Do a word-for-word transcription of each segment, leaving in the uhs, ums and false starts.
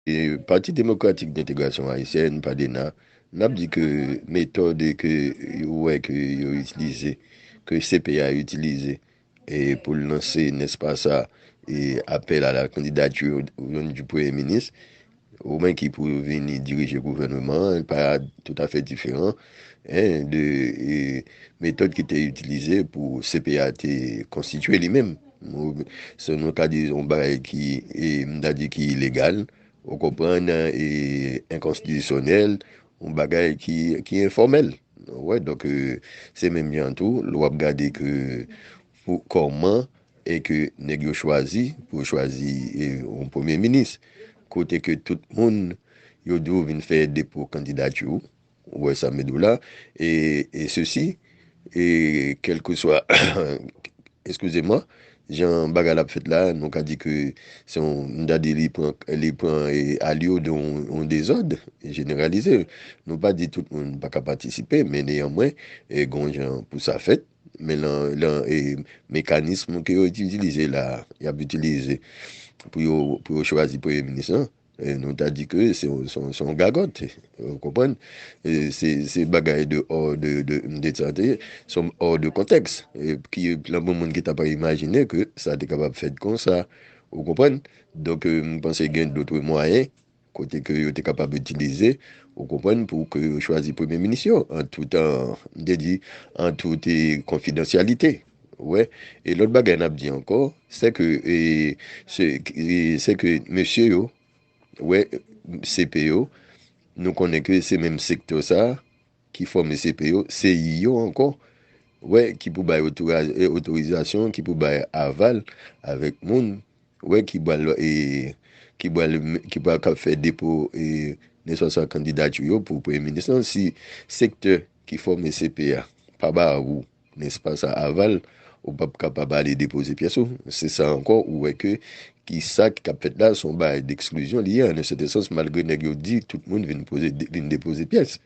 E Pati Demokratik Dentegrasyon Ayisyèn, padena, n ap di ke metòd ke yo wè ke yo itilize, ke C P A itilize, e pou l lanse, nèspa sa, e apèl a la kandidati youn di premye minis, oubyen ki pou vini dirije gouvènman an, pa toutafè diferan, en, de, e, metòd ki te itilize pou C P A te konstitye li menm. Nou, se nou ka di yon bagay ki, e, m ta di ki ilegal, ou konprann, e, enkonstitisyonèl, yon bagay ki, ki enfòmèl. Wè, donk, e, se menm jan tou, lè w ap gade ke pou kòman e ke nèg yo chwazi, pou yo chwazi, e, yon premye minis, kote ke tout moun yo di w vin fè depo kandidati w, ou wè sa m vle di w la, e, e sesi, e kèlkeswa, eskize mwa, jan bagay la ap fèt la, nou ka di ke se yon, m ta di li pran, li pran, e, alyo de yon, yon dezòd jeneralize. Nou pa di tout moun pa ka patisipe, men neyanmwen, e, gon jan pou sa fèt, men lan, lan, e, mekanism ke yo itilize la, y ap itilize pou yo, pou yo chwazi premye minis lan, e, nou ta di ke se yon, se yon, se yon gagòt, ou konprann? E, se, se bagay de hors de, de, de, se yon hors de contexte, e, ki, lanpil moun ki ta pa imajine ke sa te kapab fèt konsa, ou konprann? Donk, e, m panse gen dòt mwayen, kote ke yo te kapab itilize, ou konprann, pou ke yo chwazi premye minis yo, an tout, an, m te di, an tout, e, konfidansyalite. Wè. E lòt bagay n ap di ankò, se ke, e, se, e, se ke mesye yo, wè, C P yo, nou konnen ke se menm sektè sa, ki fòme C P yo, se yo ankò, wè, ki pou bay otora-, e, otorizasyon, ki pou bay aval avèk moun, wè, ki pral, e, ki pral, ki pral kab fè depo, e, nesesè kandidati yo pou premye minis lan. Si sektè ki fòme C P a pa ba ou, nesesè aval, ou p ap kapab ale depoze pyès ou. Se sa ankò, ou wè ke ki sa k ap fèt la, se yon bagay d'exclusion li ye, an yon sèten sans, malgre nèg yo di tout moun vin poze, vin depoze pyès.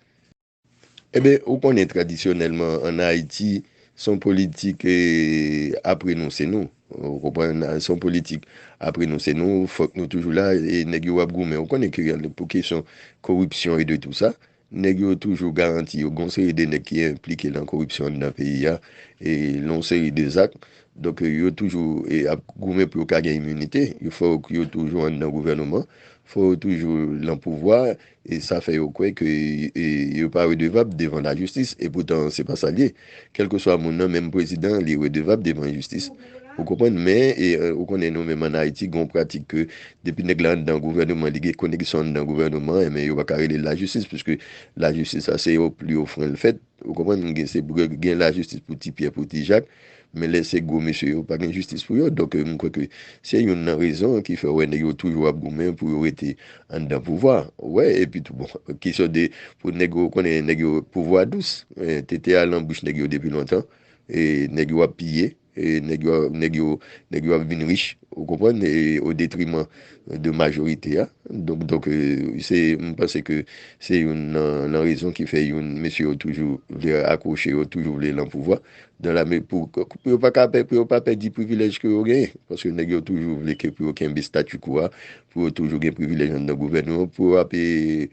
Ebyen, ou konnen tradisyonèlman ann Ayiti, se yon politik, e, apre nou, se nou. Ou konprann? Se yon politik apre nou, se nou. Fòk nou toujou la, e nèg yo ap goumen. Ou konnen ke pou kesyon koripsyon e de tou sa, nèg yo toujou garanti yo. Gon seri de nèg ki enplike lan koripsyon anndan peyi a, e lan yon seri de zak. Donk, yo toujou, e, ap goumen pou yo ka gen iminite. Yo fòk yo toujou anndan gouvènman. Fò yo toujou lan pouvwa. E sa fè yo kwè ke, e, yo pa redevab devan lajistis. E poutan, se pa sa l ye. Kèlkeswa moun nan, menm prezidan, li redevab devan jistis. Ou konprann? Men, e, ou konnen nou menm ann Ayiti, gen yon pratik ke depi nèg la anndan gouvènman, li gen koneksyon anndan gouvènman, enben yo pa ka rele l lajistis, piske lajistis la, se o pli o fren l fèt. Ou konprann? Gen, se pou gen lajistis pou Ti Pyè, pou Ti Jak, men lè se gwo mesye yo, pa gen jistis pou yo. Donk, e, m kwè ke se youn nan rezon ki fè w wè nèg yo toujou ap goumen pou yo rete anndan pouvwa. Ou wè, epi tou, bon, kesyon de, pou nèg yo, konnen nèg yo pouvwa dous, e, tete a lan bouch nèg yo depi lontan, e nèg yo ap piye, e nèg yo, nèg yo, nèg yo ap vin rich, ou konprann, e o detriman de majorite a. Donk, donk, e, se, m panse ke se youn nan, nan rezon ki fè youn, mesye yo toujou vle akwoche, yo toujou vle lan pouvwa. Dan la, men pou, pou yo pa ka pè-, pou yo pa pèdi privilèj ke yo genyen. Paske nèg yo toujou vle ke pou yo kenbe statu quo a, pou yo toujou gen privilèj anndan gouvènman, pou yo ap, e,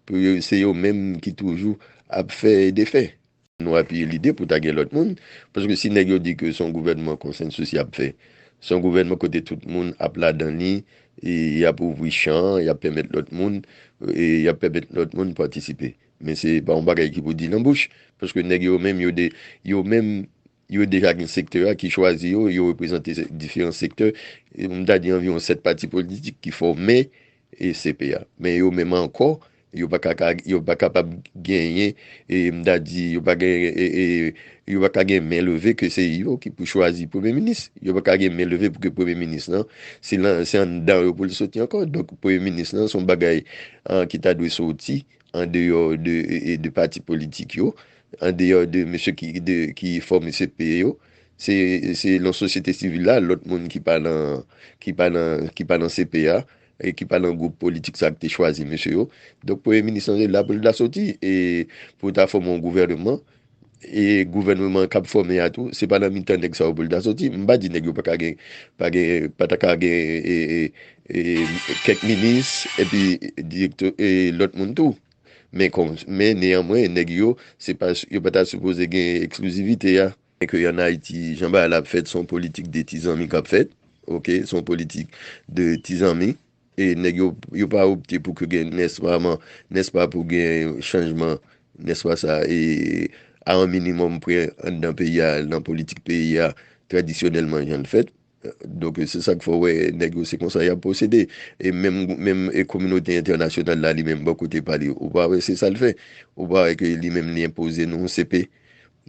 pou yo, se yo menm ki toujou ap fè e defè. Nou apiye lide pou ta gen lòt moun, paske si nèg yo di ke se yon gouvènman konsensis y ap fè, se yon gouvènman kote tout moun ap ladan li, e y ap ouvri chan, y ap pèmèt lòt moun, e y ap pèmèt lòt moun patisipe. Men se pa yon bagay ki pou di lan bouch, paske nèg yo menm, yo de, yo menm, yo deja gen sektè a ki chwazi yo, yo reprezante se-, diferan sektè, e m ta di anviwon sèt pati politik ki fòme e C P a. Men yo menm ankò, yo pa ka, ka, yo pa kapab genyen, e m ta di, yo pa gen, e, e, yo pa ka gen men leve ke se yo ki pou chwazi premye minis. Yo pa ka gen men leve pou ke premye minis lan, se lan, se anndan yo pou l soti ankò. Donk, premye minis lan, se yon bagay, an, ki ta dwe soti andeyò de, e, e de pati politik yo, andeyò de mesye ki, de, ki fòme C P yo. Se, se lan sosyete sivil la, lòt moun ki pa lan, ki pa lan, ki pa lan C P a, e ki pa lan gwoup politik sa ki te chwazi mesye yo. Donk, premye minis lan se la pou l ta soti, e pou ta fòme yon gouvènman, e gouvènman k ap fòme a tou, se pa nan mitan nèg sa yo pou l ta soti. M pa di nèg yo pa ka gen, pa gen, pa ta ka gen e, e, e, kèk minis, epi direktè, e lòt moun tou. Men, kòm, men neyanmwen, nèg yo, se pa, yo pa ta sipoze gen eksklizivite a. E ke ann Ayiti, jan bagay la ap fèt, se yon politik de ti zanmi k ap fèt. Oke, se yon politik de ti zanmi. E nèg yo, yo pa opte pou ke gen nèspaman, nèspa pou gen chanjman, nèspa sa, e a yon minimòm prè anndan peyi a, nan politik peyi a, tradisyonèlman jan l fèt. Donk, se sa k fè w wè nèg yo se konsa y ap pwosede. E menm, menm e kominote entènasyonal la, li menm, bò kote pa li, ou pa wè se sa l fè. Ou pa wè ke li menm li enpoze nou yon C P.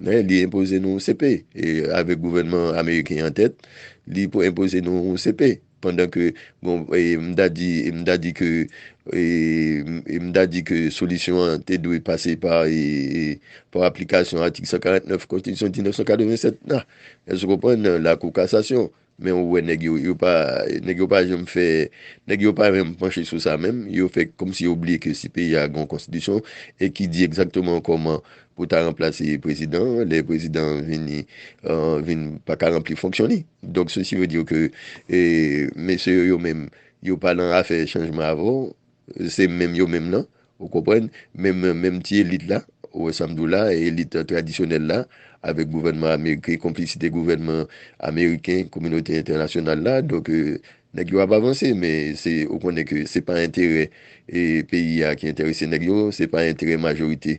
Li enpoze nou yon C P, e avèk gouvènman ameriken an tèt, li pou enpoze nou yon C P. Pandan ke, bon, e, m ta di, e m ta di ke, e, e m ta di ke solisyon an te dwe pase pa, e, e, pa aplikasyon atik san karant nèf Konstitisyon diznèf san katreven sèt la. Èske w konprann? Lakou kasasyon. Men ou wè nèg yo, yo pa, nèg yo pa janm fè, nèg yo pa janm panche sou sa menm. Yo fè kòmsi yo bliye ke si peyi a gen yon konstitisyon e ki di egzakteman kòman pou ta ranplase prezidan an, lè prezidan an vini, euh, vin pa ka ranpli fonksyon li. Donk, ceci veut dire que, e, mesye yo, yo menm, yo pa nan afè chanjman avè w, se menm yo menm nan, ou konprann? Menm, menm ti elit la, ou wè sa m di w la, elit tradisyonèl la, avèk gouvènman ameriken, konplisite gouvènman ameriken, kominote entènasyonal la, donk, e, nèg yo ap avanse, men se, ou konnen ke se pa enterè, e, peyi a ki enterese nèg yo, se pa enterè majorite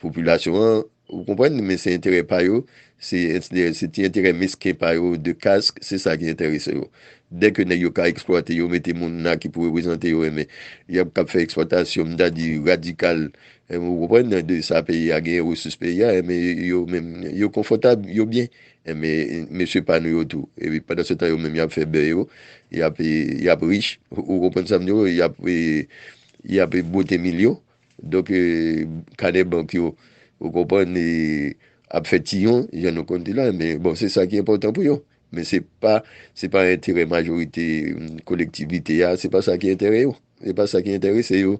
popilasyon an, ou konprann, men se enterè pa yo, se enterè, se ti enterè mesken pa yo de kask, se sa ki enterese yo. Dèke nèg yo ka eksplwate yo, mete moun la ki pou reprezante yo, enben, y ap k ap fè eksplwatasyon, m ta di radikal, enben, ou konprann, de sa peyi a genyen, resous peyi a, enben, yo menm, yo konfòtab, yo byen. Enben, mesye pa nou yo tou. Epi pandan se tan yo menm, y ap fè bè yo, y ap, y ap rich, ou konprann sa m di w, y ap, y ap bwote milyon. Donk, e, kanè bank yo, ou konprann, e, ap fè tiyon, jan nou konn di la, men bon, se sa ki enpòtan pou yo. Men se pa, se pa enterè majorite, mm, kolektivite a, se pa sa ki enterè yo. Se pa sa ki enterese yo.